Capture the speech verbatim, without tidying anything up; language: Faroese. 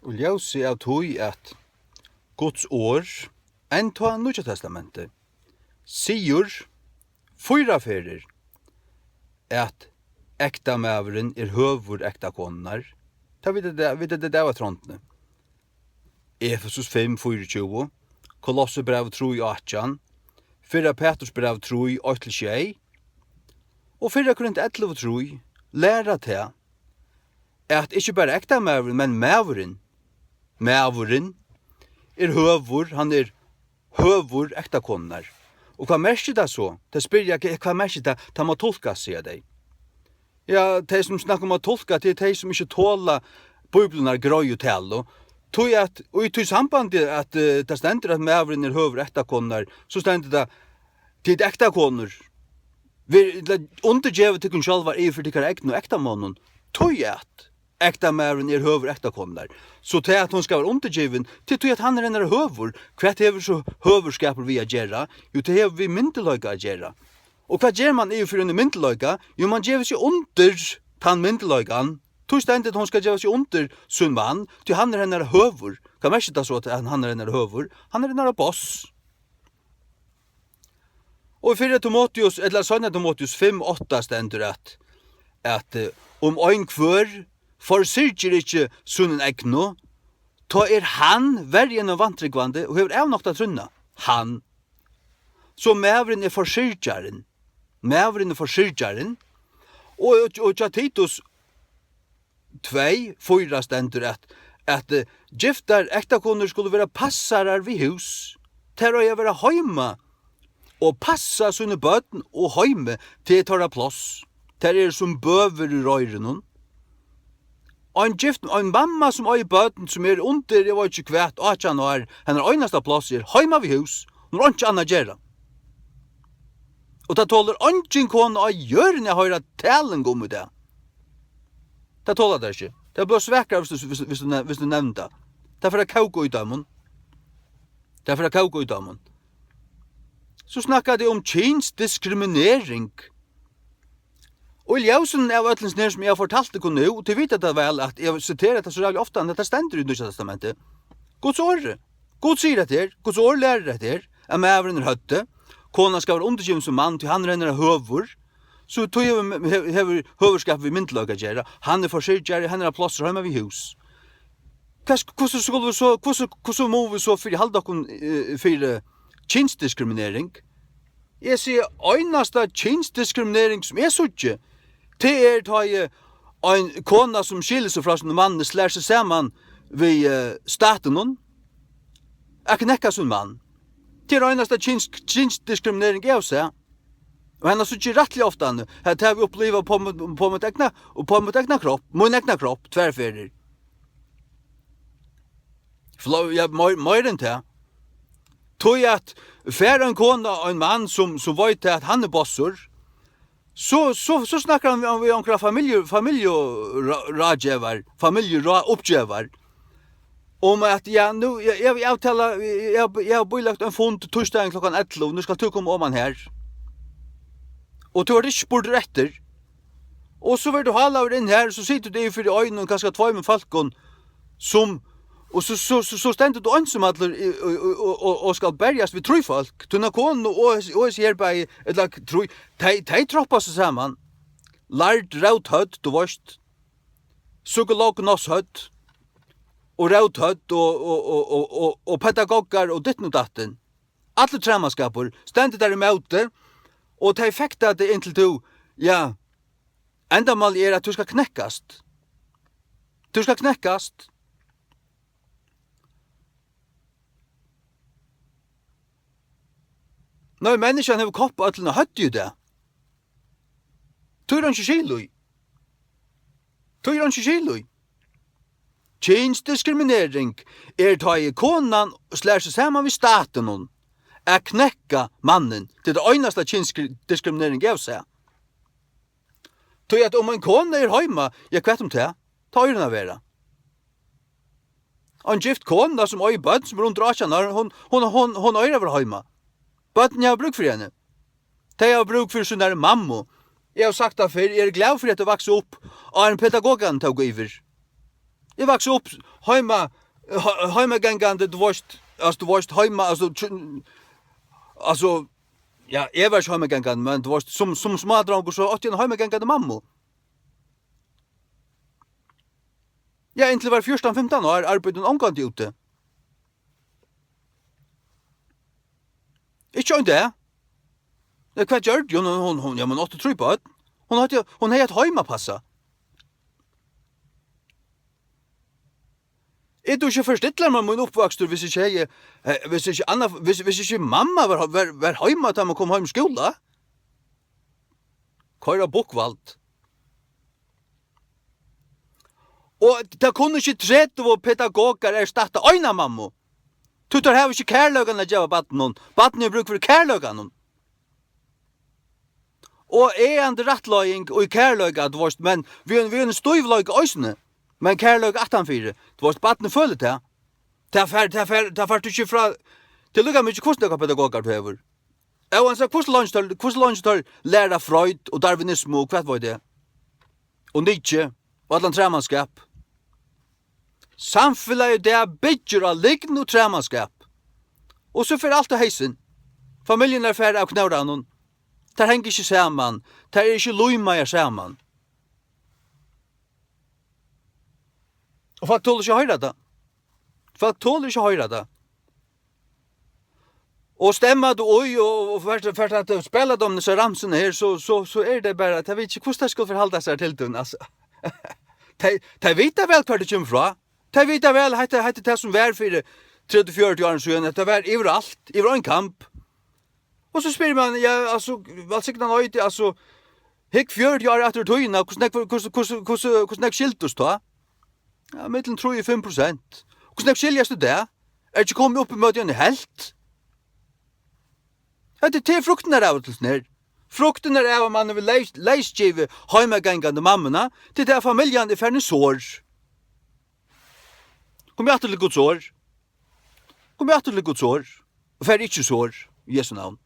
Og ljósið av tí, at Guds orð, enntá Nýggja Testamentið, sigur fýra ferðir, at ektamaðurin er høvur ektakonunnar. Tað vita tey, vita tey av trondini. Efesus fimm fýraogtjúgu, Kolossebræv trý átjan, fyrra Petursbræv trý eitt til sjey og fyrra Korint ellivu trý læra tað, at ikki bara ektamaðurin, men maðurin, maðurin er høvur, hann er høvur ektakonunnar. Og hvat merkir tað so? Tey spyrja, hva, hvat merkir tað? Tað má tulkast, siga tey. Ja, tey sum snakka um at tulka, tað eru tey sum ikki tola Bíbliunnar greiðu talu. Tí at, og í tí sambandi at, eh, tað stendur at maðurin er høvur ektakonunnar, so stendur tað, tit ektakonur, ver, ella undirgevið tykkum sjálvar yvir fyri tykkara egnu ektamonnum. Tí at ektamaðurin er høvur ektakonunnar. So tað at hon skal vera undirgivin, tað er tí at hann er hennara høvur. Hvat hevur so høvurskapur við at gera? Jú, tað hevur við myndugleika at gera. Og hvat ger mann yvir fyri einum myndugleika? Jú, mann gevur seg undir tann myndugleikan. Tí stendur, at hon skal geva seg undir sín mann, tí hann er hennara høvur. Hvat merkir tað so, at hann, hann er hennara høvur? Hann er hennara boss. Og í fyrra Timoteus, ella seinna Timoteus fimm átta stendur, at, at, eh, um ein hvør forsyrgir ikki sínum egnu, tá er hann verri enn ein vantrúgvandi og hevur avnoktað trúnna. Hann. So maðurin er forsyrgjarin. Maðurin er forsyrgjarin. Og, og, og hjá Titus tvey fýra stendur, at, at, eh, giftar ektakonur skulu vera passarar við hús. Tær eiga at vera heima og passa síni børn og heimið, tað er teirra pláss. Tær eru sum bøur í reiðrinum. Ein gift, ein mamma sum eigur børn sum eru undir, eg veit ikki hvat, átjan ár, hennar einasta pláss er heima við hús. Hon hevur einki annað at gera. Og tað tolir eingin kona á jørðini at hoyra taling um í dag. Tað tola tær ikki. Tað blívur svakari, viss tú, viss, viss tú ne-, viss tú nevnir tað. Tað fer at kóka í teimum. Tað fer at kóka í teimum. So snakka tey um kynsdiskriminering. Og í ljósinum av øllum hesum her, sum eg havi fortalt tykkum nú, og tit vita tað væl, at eg siteri tað so ræðuliga ofta, at tað stendur í Nýggja Testamenti. Guds orð. Gud sigur hetta her. Guds orð lærir hetta her, at maðurin er høvdið. Konan skal vera undirgivin sín mann, tí hann er hennara høvur. So tí hevur, hevur, hevur høvuðskapur við myndugleika at gera. Hann er forsyrgjari, hann er á pláss heima við hús. Hvussu, hvussu skulu vit so, hvussu, hvussu mugu vit so fyri halda okkum, eh, fyri kynsdiskriminering? Eg sigi, einasta kynsdiskriminering sum eg síggi, tað er, tá ið ein kona sum skilur seg frá sínum manni slær seg saman við, eh, statinum, at knekka sín mann. Tað er einasta kyns-, kynsdiskriminering eg havi sæð. Og hana síggi eg rættiliga ofta, at tað havi eg upplivað på mítt, på mítt egna, og på mítt egna kropp, mín egna kropp, tvær ferðir. Fló-, ja, meir, meir enn tað. Tí at fær ein kona ein mann sum, sum veit at hann er bossur, so, so, so snakkar hann við, við onkra familju-, familju-, rá-, ráðgevar, familju-, rá-, uppgevar, um at, ja, nú, eg, eg, eg avtala, eg, eg, eg havi bílagt ein fund týsdagin klokkan ellivu, nú skalt tú koma oman har. Og tú ert ikki spurdur eftir. Og so verður tú hálaður inn har, so situr tú fyri einum, kanska tveimum fólkum, sum, og so, so, so, so stendur tú einsamallur í, og, og, og, og, og skal berjast við trý fólk, tína konu og, og hesi her bæði, ella trý, tey, tey troppa seg saman. Lærd róthødd, tú veist, psykolognosshødd, og róthødd, og, og, og, og, og, og pedagogar, og ditten og datten. Allur træmaskapur stendur tær ímóti, og tey fekta teg inntil tú, ja, endamálið er, at tú skal knekkast. Tú skal knekkast. Nei, menniskjan hevur kopp á øllum á høvdið í dag. Tí er einki skil í. Tí er einki skil í. Kynsdiskriminering er, tá ið konan slær seg saman við statinum at knekka mannin. Tað er tað einasta kynsdiskriminering eg havi sæð. Tí at um ein kona er heima, ja, hvat um tað? Tá eigur hon at vera. Ein gift kona sum eigur børn, sum er undir átjan ár, hon, hon, hon, hon eigur at vera heima. Børnini hava brúk fyri henni. Tey hava brúk fyri sínari mammu. Eg havi sagt tað fyrr, eg eri glað fyri, at eg vaks upp, áðrenn pedagogan tók yvir. Eg vaks upp heima, he-, heimagangandi, tú veist, altso, tú veist, heima, altso, tj-, altso, ja, eg var ikki heimagangandi, men tú veist, sum, sum smádrongur, so átti eg eina heimagangandi mammu. Ja, inntil eg var fjúrtan, fimtan ár, arbeiddi hon ongantíð úti. Ikki ein dag. Nei, hvat gjørdi hon? Hon, hon, hon, ja, men átti trý børn. Hon hevði, hon hevði eitt heim at passa. Eg dugi ikki at forstilla mær mín uppvøkstur, hvis ikki eg, eh, hvis ikki anna, hvis, hvis ikki mamma var, var, var heima, tá man kom heim í skúla. Koyra bukkvald. Og tað kunnu ikki tretivu pedagogar erstatta eina mammu. Tí teir hava ikki kærleikan at geva barninum. Barnið hevur brúk fyri kærleikanum. Og egandi rættleiðing og kærleika, tú veist, men við ein, við ein stívleika eisini. Men kærleika aftanfyri, tú veist, barnið følir tað. Tað fær, tað fær, tað fært tú ikki frá, tað er líka mikið hvussu nógvar pedagogar tú hevur. Óansett hvussu leingi teir, hvussu leingi teir læra Freud og darwinismu og hvat veit eg. Og Nietzsche og allan træmanskap. Samfelagið í dag byggir á lygn og træmanskap. Og so fer alt á heysin. Familjurnar fara av knóranum. Tær hanga ikki saman. Tær eru ikki límaðar saman. Og fólk tola ikki at hoyra tað. Fólk tola ikki at hoyra tað. Og stemmar tú í og, og fert, fert at spæla teimum hesar ramsurnar her, so, so, so er tað bara, tey vita ikki, hvussu tey skulu forhalda sær til tín, altso. Tey, tey vita væl, hvar tú kemur frá. Tey vita væl, hetta, hetta er tað, sum var fyri tretivu, fjøruti árum síðan, hetta var yviralt, yvir ein kamb. Og so spyr man, ja, altso, vælsigna nei, tað, altso, hygg fjøruti ár aftur í tíðina, hvussu nógv, hvussu, hvussu, hvussu, hvussu nógv skildust tá? Ja, millum trý og fimm prosent. Hvussu nógv skiljast í dag? Er ikki komið upp ímóti eini helvt? Hetta er til fruktirnar av, til snær. Fruktirnar av, at man hevur leys-, leysgivið heimagangandi mammuna, til tað, at familjan er farin í sor. Kom aftur til Guds orð. Kom aftur til Guds orð. Og far ikki í sor, í Jesu navn.